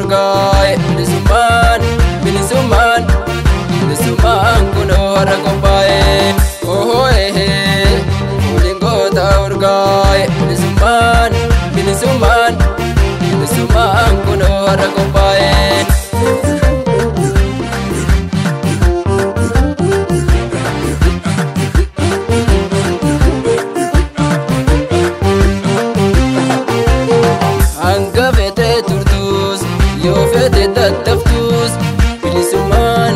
urgaa'e bilisummaan bilisummaan bilisummaan kunoo har'a qophaa'e ohoo ehee fooliin goota urgaa'e bilisummaan bilisummaan bilisummaan kunoo har'a qophaa'e. Hanga fete turtus yoo fete tattaftus bilisummaan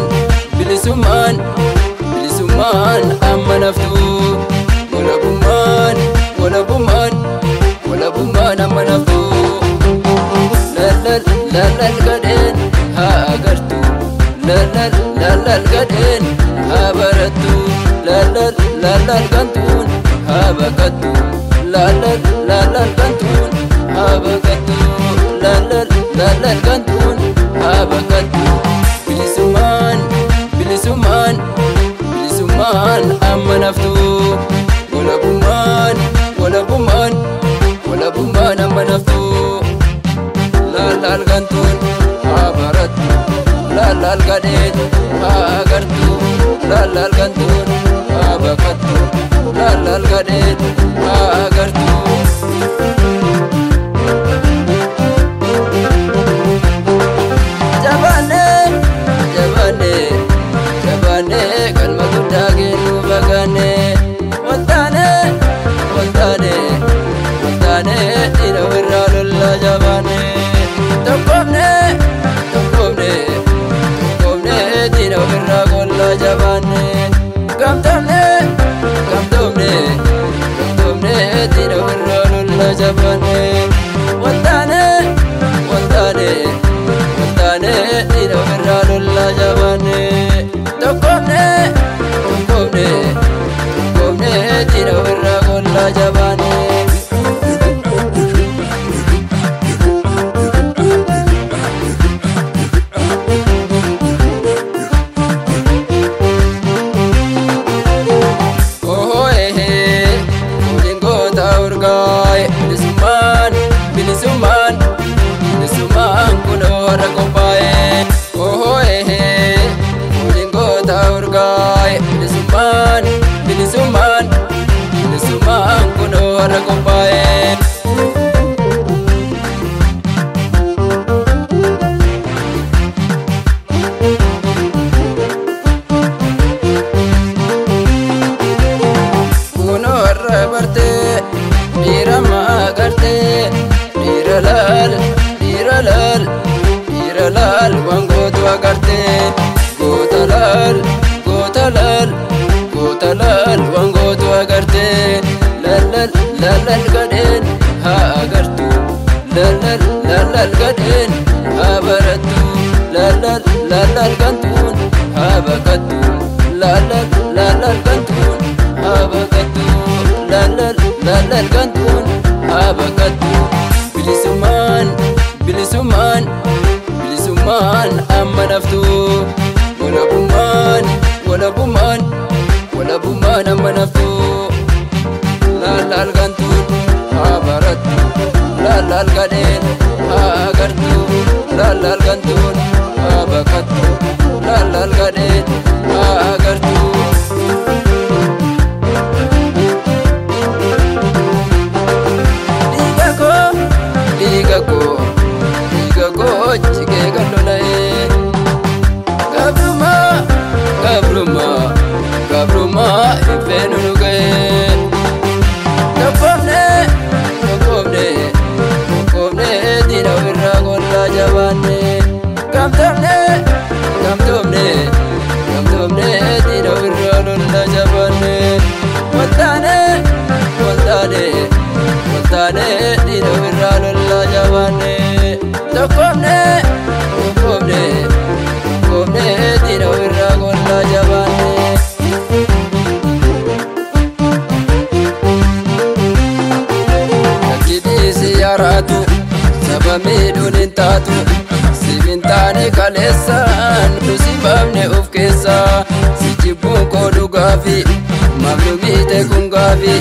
bilisummaan bilisummaan amma naftu walabummaan walabummaan walabummaan amma naftu lallal lallal gadheen haa agartu lallal lallal gadheen haa barattu lallal lallal gantuun haa baqattu lallal lallal gantuun haa baqattu lallal lallal gantuun haa baqattu bilisummaan bilisummaan bilisummaan amma naftu walabummaan walabummaan walabummaan amma naftu lallal gantuun haa barattu lallal gadheen haa agartu lallal gantuun haa baqattu lallal gadheen haa agartu. Jabaanee jabaanee jabaanee galma guddaa kennu baqannee waltaanee waltaanee waltaanee dhiira ofirraa lollaa jabaanee tokkoomnee tokkoomnee tokkoomnee dhiira ofirraa qollaa jabaanee gamtoomnee gamtoomnee gamtoomnee dhiira ofirraa lollaa jabaanee waltaanee waltaanee. Waltaanee dhiira ofirraa lollaa jabaanee tokkoomnee tokkoomnee tokkoomnee dhiira ofirraa qollaa jabaanee. Ohoo ehee fooliin goota urgaa'e bilisummaan bilisummaan bilisummaan kunoo har'a qophaa'e ohoo ehee fooliin goota urgaa'e bilisummaan bilisummaan bilisummaan kunoo har'a qophaa'e. Kunoo har'a bartee dhiira maagartee dhiira laal dhiira laal dhiira laal waan gootu agartee goota laal goota laal goota laal waan gootu agartee lallal lallal gadheen haa agartu lallal lallal gadheen haa barattu lallal lallal gantuun haa baqattu lallal lallal gantuun haa baqattu lallal lallal gantuun haa baqattu bilisummaan bilisummaan bilisummaan amma naftu walabummaan walabummaan walabummaan amma naftu lallal gantuun haa barattu lallal gadheen haa agartu lallal gantuun haa baqattu lallal gadheen haa agartu. Dhiiga koo dhiiga koo dhiiga koo jigee kan lola'e gabrummaa gabrummaa gabrummaa iffee nu dhuga'e tokkoomnee tokkoomnee tokkoomnee diina ofirraa qollaa jabaannee gamtoomnee gamtoomnee gamtoomnee diina ofirraa lollaa jabaannee waltaanee waltaanee waltaanee dhiira ofirraa lollaa jabaannee tokkoomnee tokkoomnee tokkoomnee dhiira ofirraa qollaa jabaannee. Lakkiidhiisi yaaraatu saba miidhuun hin taatu siif hin taane kaleessaan nu si baafne of keessaa si jibbuun koo dhugaafi maaf nu miite kun gaafi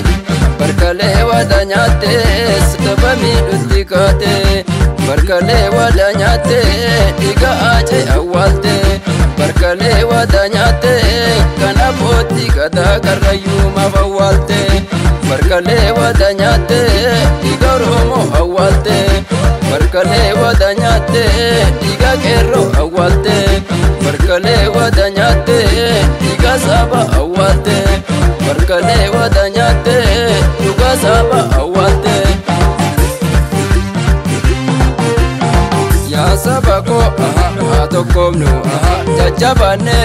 barkalee wata nyaattee saba miidhutti kaatee Barkalee wada nyaatte, dhiiga aacee awwaalte. Barkalee wada nyaatte, kan abbootii gadaa Karrayyuu maaf awwaalte? Barkalee wada nyaatte, dhiiga Oromoo awwaalte. Barkalee wada nyaatte, dhiiga qeerroo awwaalte. Barkalee wada nyaatte, dhiiga saba awwaalte. Barkalee wada nyaatte, dhuga saba awwaalte. Yaa saba koo, haa tokkoomnu, jajjabaanne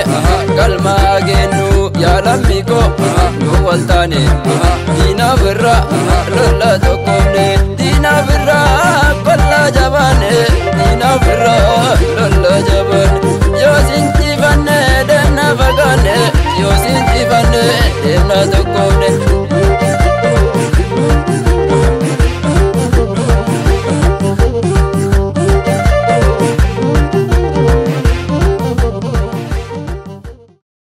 galmaa geennu. Yaa lammii koo, nu wal taane, diina birra lolla tokkoomne, diina birra kolla jabaanne, diina birra lolla jabaanne. Yoo sinjifanne deemna fagaanne, yoo sinjifanne deemna tokkoomne.